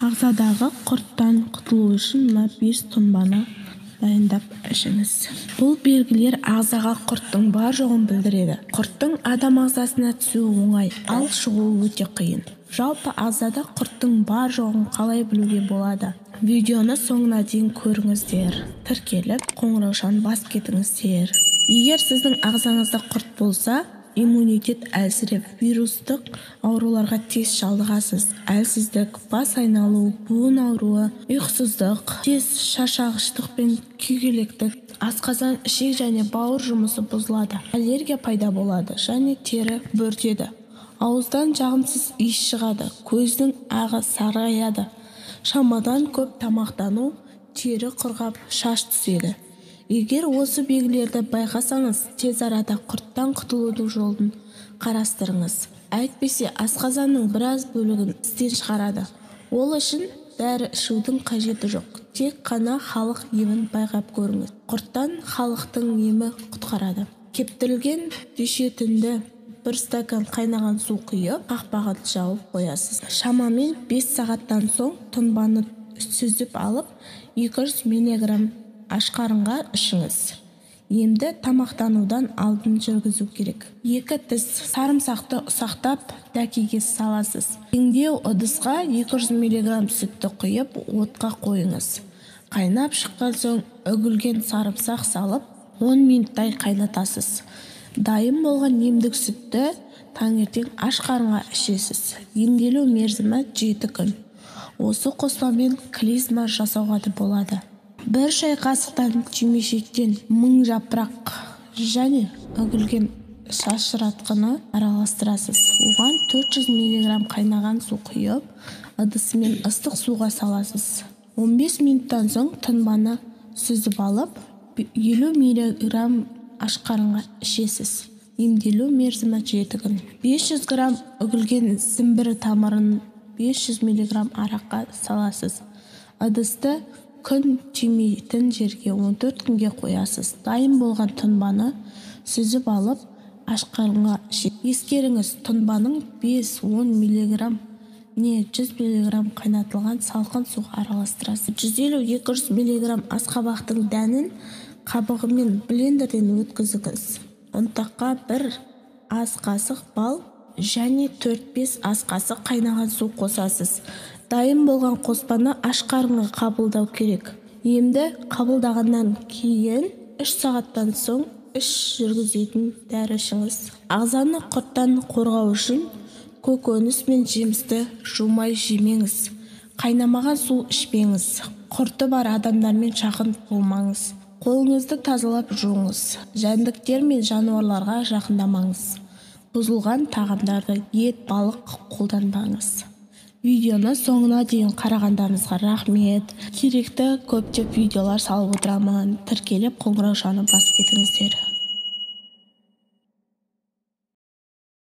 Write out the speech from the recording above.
Ағзадағы құрттан құтылу үшін мына 5 тұнбаны дайындап ішіңіз. Бұл белгілер ағзаға құрттың бар-жоғын білдіреді. Құрттың адам ағзасына түсуі оңай, ал шығуы өте қиын. Жалпы ағзада құрттың бар-жоғын қалай білуге болады? Видеоны соңына дейін көріңіздер. Тіркеліп, қоңыраушаны басып кетіңіздер. Егер сіздің ағзаңызда құрт болса, иммунитет әлсіреп, вирустық ауруларға тез шалдығасыз. Әлсіздік, бас айналу, буын ауруы, ұйқысыздық, тез шаршағыштық пен күйгелектік, асқазан, ішек және бауыр жұмысы бұзылады, аллергия пайда болады және тері бөртеді. Ауыздан жағымсыз иіс шығады, көздің ағы сарғаяды, шамадан көп тамақтану, тері құрғап, шаш түседі. Егер осы белгілерді байқасаңыз, тез арада құрттан құтылудың жолын қарастырыңыз. Әйтпесе асқазанның біраз бөлігін істен шығарады. Ол үшін дәрі ішудің қажеті жоқ. Тек қана халық емін байқап көріңіз. Құрттан халықтың емі құтқарады. Кептірілген дешетінді бір стакан қайнаған су құйып, қақпағын жауып қоясыз. Шамамен 5 сағаттан соң тұнбаны сүзіп алып, 200 мг аш қарынға ішіңіз. Емді тамақтанудан алдын жүргізу керек. 2 тіс сарымсақты ұсақтап дәкеге саласыз. Теңдеу ыдысқа 200 мг сүтті құйып, отқа қойыңыз. Қайнап шыққан соң үгілген сарымсақ салып, 10 минуттай қайнатасыз. Дайын болған емдік сүтті таңертең аш қарынға ішесіз. Емделу мерзімі 7 күн. Осы қоспамен клизма жасауға да болады. 1 шай қасықтан түймешектен 1000 жапырақ және үгілген шашыратқыны араластырасыз. Оған 400 мг қайнаған су құйып, ыдысымен ыстық суға саласыз. 15 минуттан соң тұнбаны сүзіп алып, 50 мг аш қарынға ішесіз. Емделу мерзімі 7 күн. 500 грамм үгілген зімбір тамырын 500 мг араққа саласыз. Ыдысты күн тимейтін жерге 14 күнге қоясыз. Дайын болған тұнбаны сүзіп алып, аш қарынға ішесіз. Ескеріңіз, тұнбаның 5-10 мг не 100 мг қайнатылған салқын суға араластырасыз. 150-200 мг асқабақтың дәнін қабығымен блендерден өткізіңіз. Ұнтаққа 1 ас қасық бал және 4-5 ас қасық қайнаған су қосасыз. Дайын болған қоспаны аш қарынға қабылдау керек. Емді қабылдағаннан кейін 3 сағаттан соң іш жүргізетін дәрі ішіңіз. Ағзаны құрттан қорғау үшін көкөніс пен жемісті жумай жемеңіз. Қайнамаған су ішпеңіз. Құрты бар адамдармен жақын болмаңыз. Қолыңызды тазалап жуыңыз. Жәндіктер мен жануарларға жақындамаңыз. Бұзылған тағамдарды, ет, балық қолданбаңыз. Видеоны соңына дейін қарағандарыңызға рахмет. Керекті көптеп видеолар салып отырамын. Тіркеліп, қоңыраушаны басып кетіңіздер.